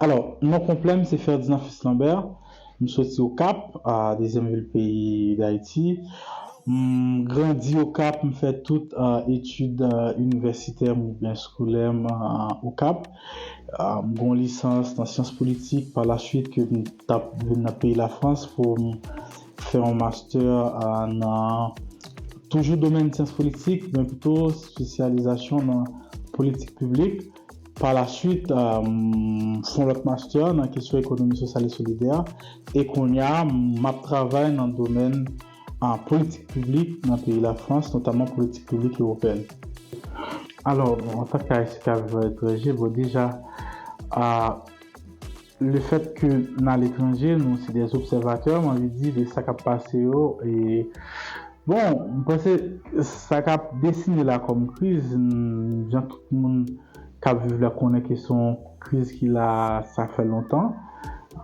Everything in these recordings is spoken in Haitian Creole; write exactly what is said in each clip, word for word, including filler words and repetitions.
Alò, non konplè m se Ferdinand Fils Lambert. M soti Okap, a dezyèm vil peyi Dayiti. M grandi Okap, m fè tout a, etid a, inivèsitè m oubyen eskolè m a, Okap. A, m gen yon lisans nan syans politik. Pa la swit ke m t ap vin nan peyi Lafrans pou m fè yon mastè a, nan toujou domèn syans politik, men pito espesyalizasyon nan politik piblik. Pa la swit, a, m fè yon lòt mastè nan kesyon ekonomi sosyal e solidè. E kounye a, m ap travay nan domèn a, politik piblik nan peyi Lafrans, notaman politik piblik ewopeyèn. Alò, bon, antanke Ayisyen k ap viv aletranje, bon, deja, a, lefèt ke n aletranje, nou se de obsèvatè, m anvi di, de sa k ap pase yo. E, bon, m panse sa k ap desine la kòm kriz, m, jan tout moun k ap viv la konnen ke se yon kriz ki la, sa fè lontan.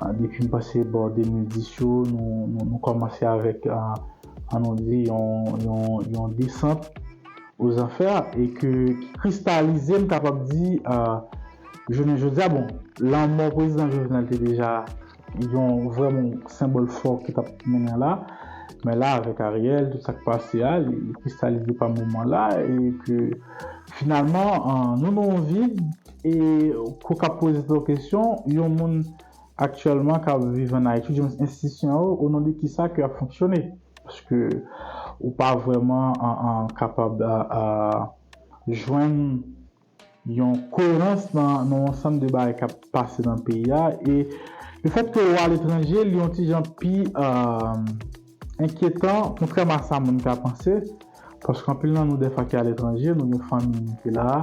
A, depi m panse bò de mil dis yo, nou, nou, nou kòmanse avèk, a, an nou di, yon, yon, yon desant ozanfè e ke, ki kristalize, m kapab di, a, jounen jodi a, bon, lanmò prezidan Jovenel te deja yon vrèman senbòl fò ki t ap mennen la. Men la, avèk Ariel, tout sa k pase a, li, li kristalize pa moman la e ke finalman, a, nou nan yon vid e ke w ka poze tèt ou kesyon, yon moun aktyèlman k ap viv ann Ayiti, oudimwens enstitisyon yo, o non de kisa ke y ap fonksyone. Paske ou pa vrèman an, an, kapab a, a, jwenn yon koerans nan, nan yon ansanm de bagay k ap pase nan peyi a. E lefèt ke w aletranje, li yon ti jan pi, a, enkyetan, kontrèman a sa moun ka panse. Paske anpil nan nou, dèfwa, ki aletranje, nou gen fanmi nou ki la,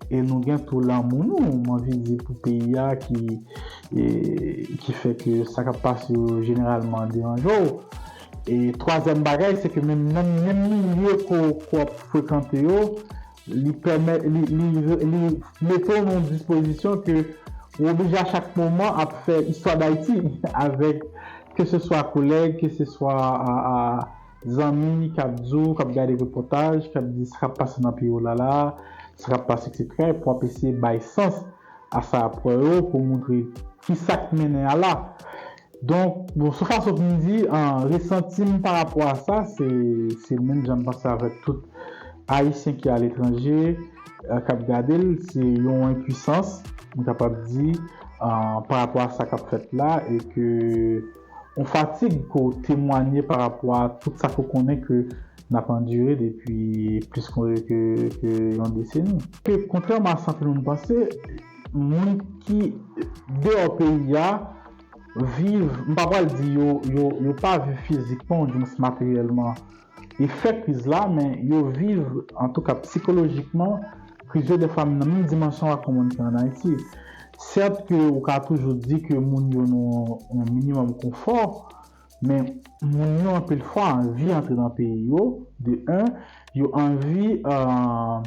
e nou gen tou lanmou nou, m anvi di, pou peyi a ki, e, ki fè ke sa k ap pase yo jeneralman deranje w. E twazyèm bagay, se ke menm nan menm milye ke w, ke w ap frekante yo, li pèmèt, li, li, li mete w nan yon dispozisyon ke ou oblije a chak moman ap fè istwa Dayiti avèk keseswa kolèg, keseswa a, a, zanmi k ap di w, k ap gade repòtaj, k ap di sa k ap pase nan peyi w la la, sa k ap pase, etsetera, epi w ap eseye bay sans a sa y ap wè yo, pou montre kisa k mennen a la. Donk, bon, sou fason pou m di, a, resanti m pa rapò a sa, se, se menm jan m panse avèk tout Ayisyen ki aletranje, a, k ap gade l, se yon enpwisans, m kapab di, a, pa rapò a sa k ap fèt la, e ke yon fatig ke w temwanye pa rapò a tout sa ke w konnen ke n ap andire depi plis ke, ke, ke yon deseni. Ke kontrèman a sa anpil moun panse, moun ki deyò peyi a viv, m pa pral di yo, yo, yo pa viv fizikman, oudimwens materyèlman, efè kriz la, men yo viv, antouka sikolojikman, kriz yo dèfwa nan menm dimansyon ak yon moun ki ann Ayiti. Sèt ke ou ka toujou di ke moun yo nan yon minimòm konfò, men moun yo anpil fwa anvi antre nan peyi yo, de un, yo anvi, euh,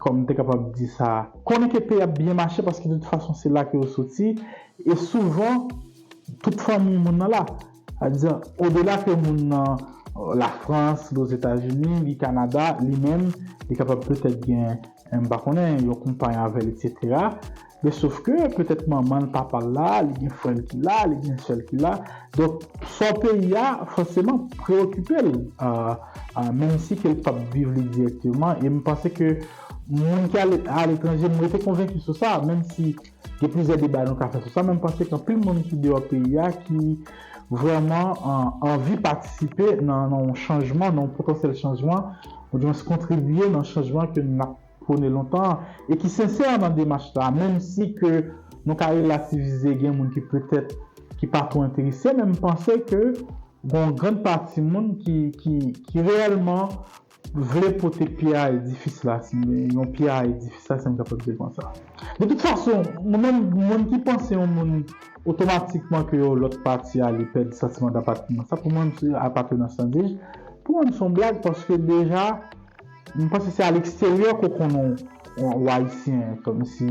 kòm m te kapab di sa, konnen ke peyi ap byen mache paske de tout fason se la ke yo soti, e souvan, tout fanmi moun nan la. Sa di, odela ke moun nan, euh, Lafrans, Lozetazini, li Kanada, li menm, li kapab petèt gen, m pa konnen, yon konpay avè l, etsetera. Men sof ke petèt manman l, papa l la, li gen frè l ki la, li gen sè l ki la. Donk, sò peyi a, fòseman, preyokipe l, euh, euh, menm si ke l p ap viv li dirèkteman. E m panse ke moun ki ale, aletranje, m rete konvenki sou sa, menm si gen plizyè deba nou ka fè sou sa, men m panse ke anpil moun ki deyò peyi a, ki vrèman an, anvi patisipe nan, nan yon chanjman, nan yon potansyèl chanjman, oudimwens kontribye nan chanjman ke n ap pwone lontan an, e ki sensè nan demach la, menm si ke nou ka relativize, gen moun ki petèt ki pa twò enterese, men m panse ke gen yon grann pati moun ki, ki, ki reyèlman vle pote pyè a edifis la, si yon pyè a edifis la, si m kapab di l konsa. De tout fason, mwen menm, moun ki panse yon moun otomatikman ke yon lòt pati a li pèdi santiman dapatenans la, pou mwen, se apatenans lan, di, pou mwen, se yon blag, paske deja, m panse se a leksteryè ke w konnen w, w ayisyen, kòmsi,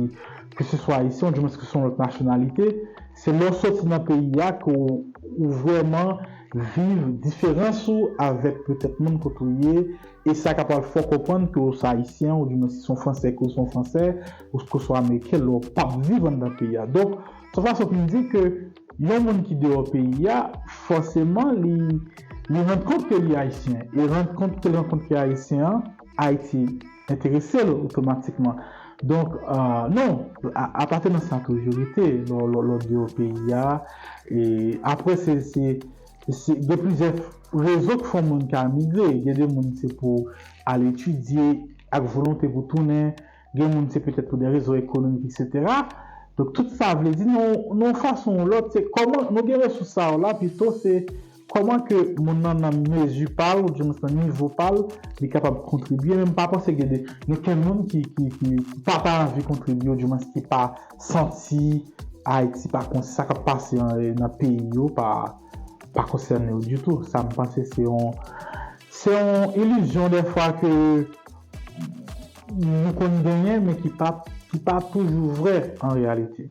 ke se swa ayisyen, oudimwens ke se yon lòt nasyonalite, se lè w soti nan peyi a ke w, ou vrèman viv diferans ou avèk petèt moun kote w ye, e sa ka pral fè w konprann ke w se ayisyen, ou di mwen si se yon fransè ke w se yon fransè, ou ke w se yon ameriken, lè w p ap viv anndan peyi a. Donk, se yon fason pou m di ke yon moun ki deyò peyi a, fòseman, li, li rann kont ke li ayisyen, e rann kont ke l rann kont ke ayisyen an, Ayiti enterese l otomatikman. Donk, euh, non, a- apartenans la toujou rete lè lè- lè w deyò peyi a. E apre, se se se gen plizyè rezon k fè yon moun ka migre. Gen de moun se pou al etidye ak volonte pou tounen. Gen moun se petèt pou de rezon ekonomik, etsetera. Donk, tout sa vle di, nou, nou fason ou lòt, se kòman nou gen resous sa yo la, pito se kòman ke moun nan nan mezi pa l, ou di mwen nan nivo pa l, li kapab kontribye. Men m pa panse gen de, gen kèk moun ki, ki, ki, ki pa ta anvi kontribye, ou di mwen ki pa santi Ayiti pa konsi sa k ap pase an- nan peyi yo pa, pa konsène yo ditou. Sa m panse se yon, se yon ilizyon dèfwa ke nou konn genyen, men ki pa, ki pa toujou vrè an reyalite.